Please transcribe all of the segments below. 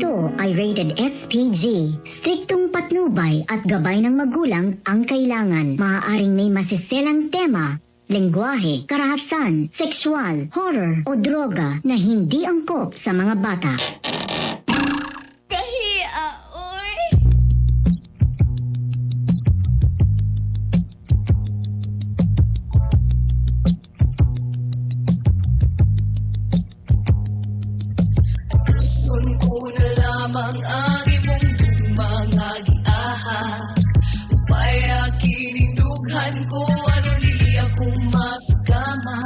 ito ay rated SPG. Striktong patnubay at gabay ng magulang ang kailangan. Maaaring may masiselang tema, lengguwahe, karahasan, sexual, horror o droga na hindi angkop sa mga bata. Kahiya, oy. Tuson ko na lamang ang imong mga giaha. Upaya kinindughan ko aron dili ako masakama.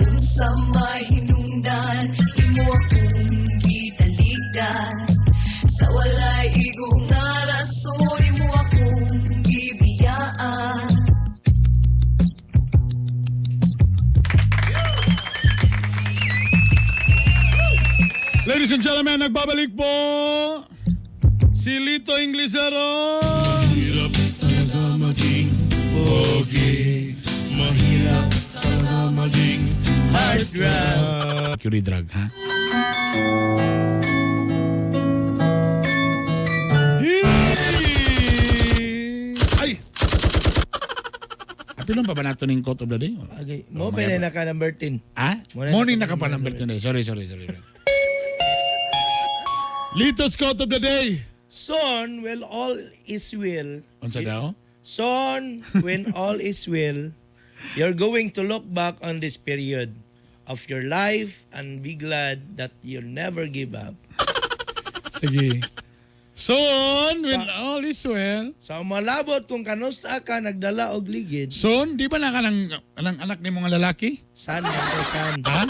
Unsa may hinungdan imo akong gitaligdan. Sa walay igo nga rason imo akong gibiyaan. Ladies and gentlemen, nagbabalik po si Lito Inglesero. Mahirap talaga maging pogi. Mahirap talaga maging heartthrob. Curie drug, ha? Ay! Apilon pa ba nato ning quote of the day? Okay. Mo pa na naka number 10. Ha? Morning Morning na na ka pa number 10 day. Sorry, sorry, sorry. Lito's quote of the day. Son, when all is well. Unsa daw? Son, when all is well, you're going to look back on this period of your life and be glad that you'll never give up. Sige. Soon, when all is well. Sa malabot kung kanusta ka nagdala og ligid, Soon, di ba na ka ng, ng anak ni mga lalaki? san ako san. Ha?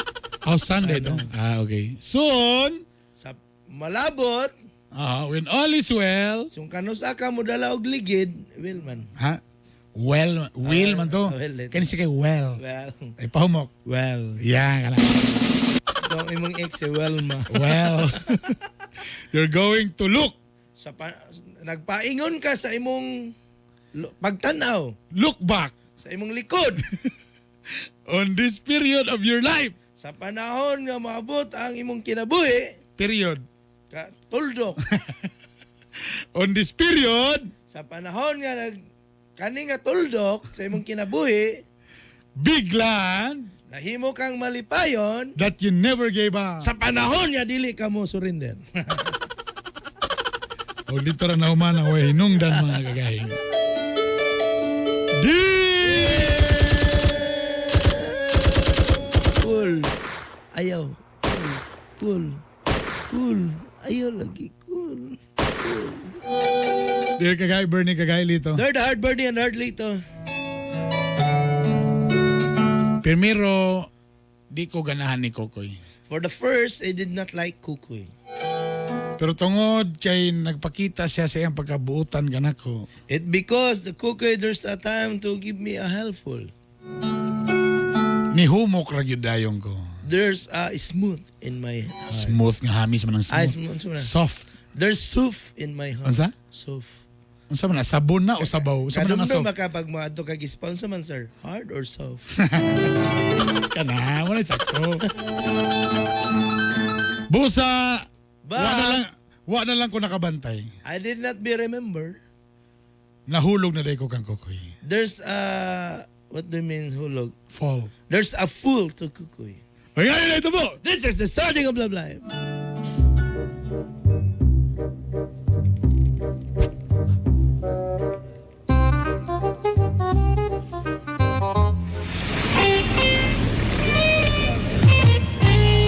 Oh, Sunday, no? Ah, okay. Soon, Sa malabot, when all is well, kung kanusta ka mo dala og ligid, well man. ha? Well, will man to. Ah, well, eh. Kani siya kay well. Well, Ay, pahumok. well. Yeah, kana. Ito ang imong ex, eh, well ma. Well. You're going to look. Sa nagpaingon ka sa imong pagtanaw, Look back sa imong likod. on this period of your life. Sa panahon nga moabot ang imong kinabuhi, Period. ka, tuldok. On this period, Sa panahon nga nag kani nga tuldok sa imong kinabuhi, be glad nahimo kang malipayon that you never gave up. sa panahon nga dili ka mo surrender. O dito ra na human ang way hinungdan mga kagahing. Di! Cool. Ayaw. Cool. Cool. Cool. Ayaw lagi. Cool. Dear Kagay, Bernie Kagay Lito. Third hard birdie and hard lito. Primero, di ko ganahan ni Kokoy. For the first, I did not like Kukoy. Pero tungod kay nagpakita siya sa iyang pagkabuutan ganako, It because the Kukoy there's a time to give me a helpful. nihumok ra gyud dayon ko. There's a smooth in my heart. Smooth nga hamis man ang Ah, smooth. smooth man. Soft. There's soup in my heart. Unsa? Soup. Unsa man na? Sabon na o sabaw? Unsa man ang Kanumdum soft? makapag moadto kag sponsor man sir. Hard or soft? Kana, wala sakto. Busa, Ba- wa na lang ko nakabantay. I did not be remember. Nahulog na day ko kang Kokoy. There's a what do you mean hulog? Fall. There's a fool to Kukoy. Ay, ngayon na ito po! This is the starting of love life.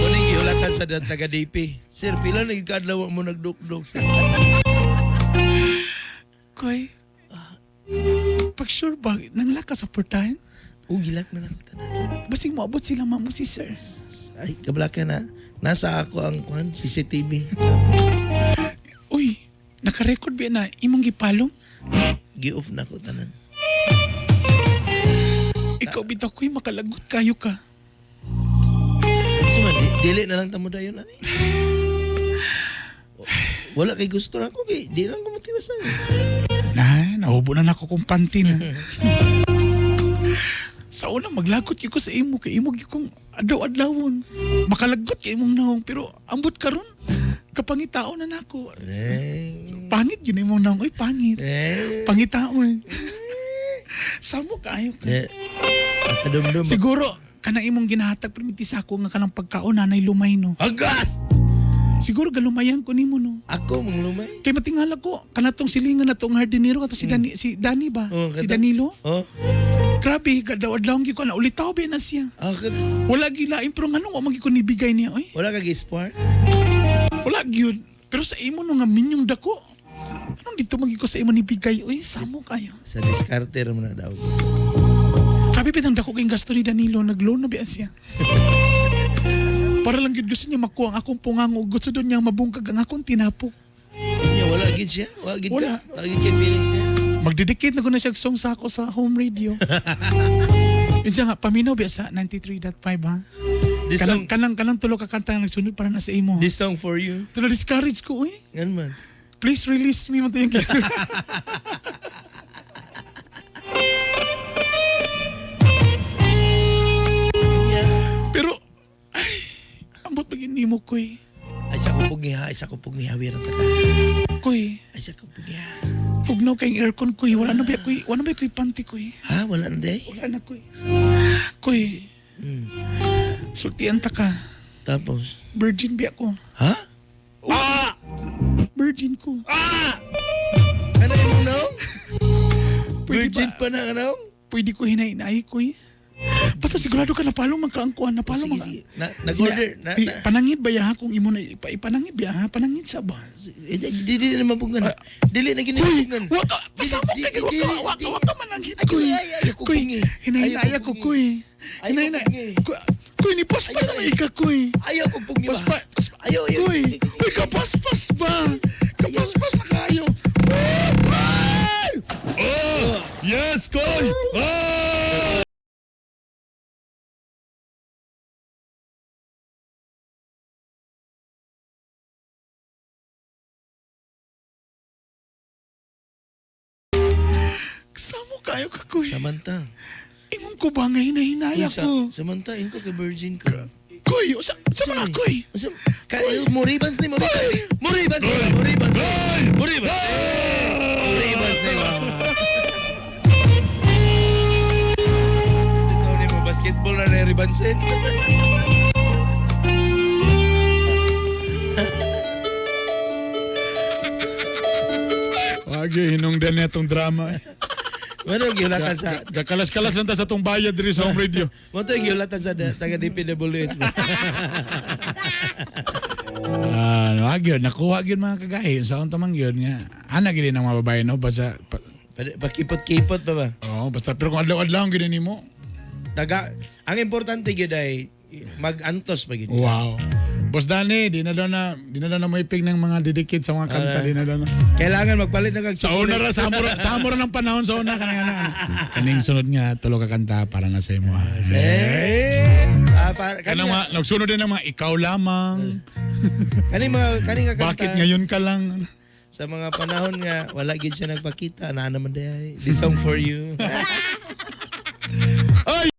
Kuning gihulatan sa taga DP. Sir, pila na kadlaw mo nagdukdok sir. Koy, pag sure ba, nanglaka sa portahan? O gilak man ako tanan. Basig moabot sila mamo si sir. Ay, kablaka na. Nasa ako ang kwan, CCTV. Uy, naka-record ba na imong gipalong? Gi-off na ko tanan. Ikaw bitaw ko'y makalagot kayo ka. So man, dili na lang tamo dayon ani. Wala kay gusto na ako kay di lang ko motibasan. Na, nahubo na nako kong panty na. Sa una, maglagot gyud ko sa imo, kay imo gyud kong adlaw-adlawon. Makalagot kay imong naong, pero ambot karon. Kapangitaon na nako. Eh. Pangit yun imong naong. Uy, pangit. Eh. Pangitaon. Samo kaayo ka. Eh. Akadumdum. Siguro, kana imong ginahatag permiti sa ako nga kanang pagkaon nanay lumay no. Agas! Siguro galumayan ko nimo no. Ako mong lumay. Kay matingala ko kanatong silingan na tong hardinero kato si Dani si Dani ba? Oh, Si kato. Danilo. Oh. Grabe kadaw adlaw gyud ko na ulitaw ba na siya. Ah, kato. Wala gilain pero nganong wa man gyud ko nibigay niya oy. Wala ka gi-spar? Wala gyud. Pero sa imo no nga minyong dako. Anong dito man gyud ko sa imo nibigay oy samo kayo. Sa diskarte ra man na daw. Grabe bitang dako kay gasto ni Danilo nagloan na biya siya. Para lang gyud gusto niya makuha ang akong pungango, gusto doon niya mabungkag ang akong tinapok. Nya wala gid siya. Wala gid Wala. ka. Wala gid kay feelings niya. Magdedicate na ko na siya og song sa ako sa home radio. Yun siya nga, paminaw biya sa 93.5 ha. This Kanang, song, kanang, kanang tulo ka kanta nga nagsunod para na sa imo. this song for you. Ito na discourage ko eh. Ngan man. Please release me. Mo to yung Pero, ay, ambot pag mo ko eh. Ay sa kupog niya, ay sa kupog niya, wiran ta ka. Koy, Ay sa kupog niya. tugnaw kayong aircon koy. Wala na ba koy, wala na ba koy panty koy. Ha, wala na day. Wala na koy. Koy, sultian ta ka. Tapos, Virgin biya ko. ha? Ah! Virgin ko. Ah! Ano imong naong? Pwede Virgin ba? pa na ang naong? Pwede ko hinahinay ko eh. Basta sigurado ka napalo magkaangkuan, napalo Sige, magka. sige. Na, nag-order. Na, Ay, na, panangit ba ya kung imo na ipanangit ba ha? Panangit sa ba? eh, di, di, di na mapungan. Dili na Uy, ginipungan. waka, pasamo Dili, ka, waka, dili, waka, dili. waka manangit Ay, ko eh. ay, ay, ako Kuy, pungi. hinahinay Ay, ako ako ko eh. Ay, ako Hinahinay. pungi. Kuy, ni paspas Ay, na ay. ika kuy. Ayaw ko pungi ba? Paspas, paspas. Ayaw, ayaw. Kuy, uy, kapaspas ba? Kapaspas na kayo. Ay! Oh! Yes, Koy! Oh! Kasamo kayo ka kuy. Samantha. Ingon ko ba nga hinahinay Uy, sa, ako? Samantha, yun ko kay virgin ka. Kuy, usa, sa man kuy. Asa, ka, muribans ni, muribans. Muribans ni, muribans. Muribans. Muribans ni ba? Ito ni mo, basketball na na ribansin. Wagi, hinungdan na itong drama eh. Ano yung gihulatan sa... Gakalas-kalas lang ta sa itong bayad diri sa home radio. Mo to yung gihulatan sa taga DPWH ba? Ah, wag yun. Nakuha yun mga kagahi. Sa akong tamang yun nga. Ana gini ng mga babae no basta pa, Pakipot-kipot pa ba? oh, basta pero kung adlaw-adlaw ang gini nimo. Taga, ang importante gyud ay mag-antos pa gyud. Wow. Boss Danny, di na daw na moipig ng mga dedicate sa mga kanta, di na daw na. Kailangan magpalit na kag Sa una ra sa amo ra ng panahon sa una kanang ana. Kaning sunod nga tulo ka kanta para na sa imo. ha. Eh, ah, para, kani, Kanang mga nagsunod din ang mga ikaw lamang. kani mga kani nga kanta. Bakit ngayon ka lang? Sa mga panahon nga wala gyud siya nagpakita, naa naman day. This song for you.